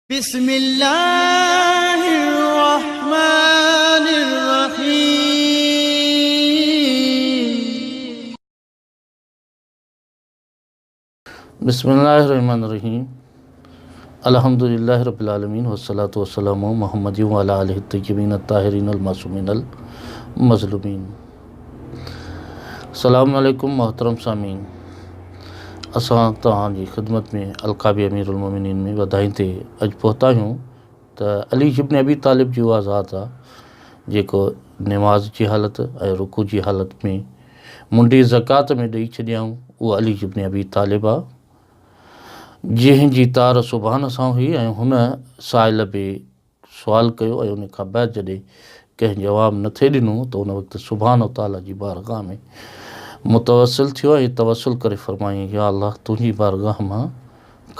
بسم الله الرحمن الرحيم. بسم الله الرحمن الرحيم الحمد لله رب العالمين والصلاة والسلام محمد وعلى آله الطيبين الطاهرين المعصومين المظلومين السلام عليڪم محترم سامعين اسان توهان جي خدمت ۾ القاب امير المومنين ۾ وڌائيندي اڄ پهتا آهيون ته علي ابن ابي طالب جي اها ذات آ جيڪو نماز جي حالت ۽ رڪوع جي حالت ۾ منڊي زڪوات ۾ ڏئي ڇڏيائون اهو علي ابن ابي طالب آ جنهن جي تار سبحان سان هئي ۽ هن سائل به سوال ڪيو ۽ ان کان بعد جڏهن ڪنهن جواب نه ٿي ڏنو ته ان وقت سبحانه وتعاليٰ جي بارگاهه ۾ متوسل ٿيو ۽ توسل ڪري فرمايائين يا الله تنهنجي بارگاهه مان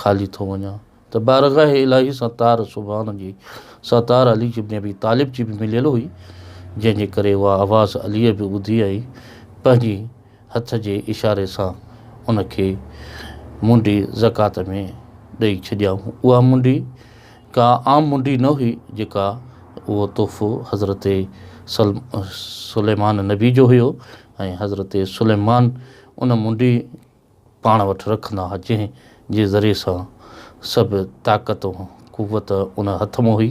خالي ٿو وڃان ته بارگاهه الاهي سان تار سبحان جي سان تار علي ابن ابي طالب جي به مليل هئي جنهن جي ڪري اها آواز عليء به ٻڌي ۽ پنهنجي هٿ جي اشاري سان ان کي منڊي زڪوات ۾ ڏئي ڇڏيائون. اها منڊي ڪا عام منڊي نه هئي جيڪا اهو تحفو حضرت سليمان نبي جو هيو ۽ حضرت سليمان ان منڊي پاڻ وٽ رکندا ها جنهن جي ذريعي سان سڀ طاقت قوت ان هٿ مان هئي.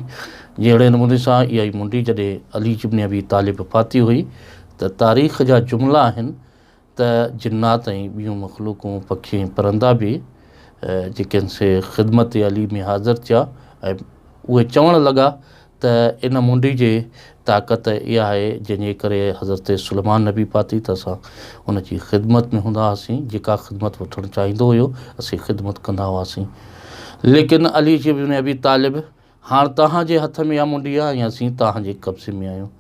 جهڙي نموني سان اها ئي منڊي جڏهن علي ابن ابي طالب پاتي هئي ته تاريخ جا جملا آهن ته جنات ۽ ٻيون مخلوقون پکي ۽ پرندا به جيڪي آهن سي خدمت علي ۾ حاضر ٿيا ۽ اهي چوڻ لڳا ته ان منڊي جي طاقت اها آهي جنهن جي ڪري حضرت سليمان نبي پاتي ته اسان ان جي خدمت ۾ هوندا هئاسين جيڪا خدمت وٺڻ چاهيندو هيو اسين خدمت ڪندا هئاسين ليڪن علي ابن ابي طالب هاڻ توهان جي هٿ ۾ اها منڊي آهي ۽ اسين توهان جي قبضي ۾ آهيون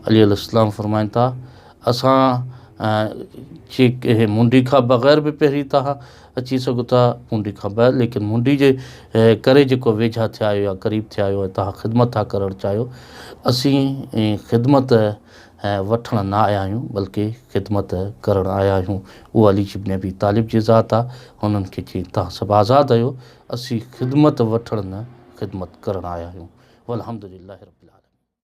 علي عليه السلام فرمائن ٿا اسان جي ڪنهن منڊي کان بغير به پهرين توهان اچي سگهو ٿا منڊي کان بعد ليڪن منڊي جي ڪري جيڪو ويجها ٿيا آهيو يا قريب ٿيا آهيو ۽ توهان خدمت ٿا ڪرڻ چاهيو اسين خدمت وٺڻ نه آيا آهيون بلڪه خدمت ڪرڻ آيا آهيون اهو علي ابن ابي طالب جي ذات آهي هنن کي چيائين توهان سڀ آزاد آهيو اسين خدمت وٺڻ نه خدمت ڪرڻ آيا آهيون والحمد لله رب العالمين.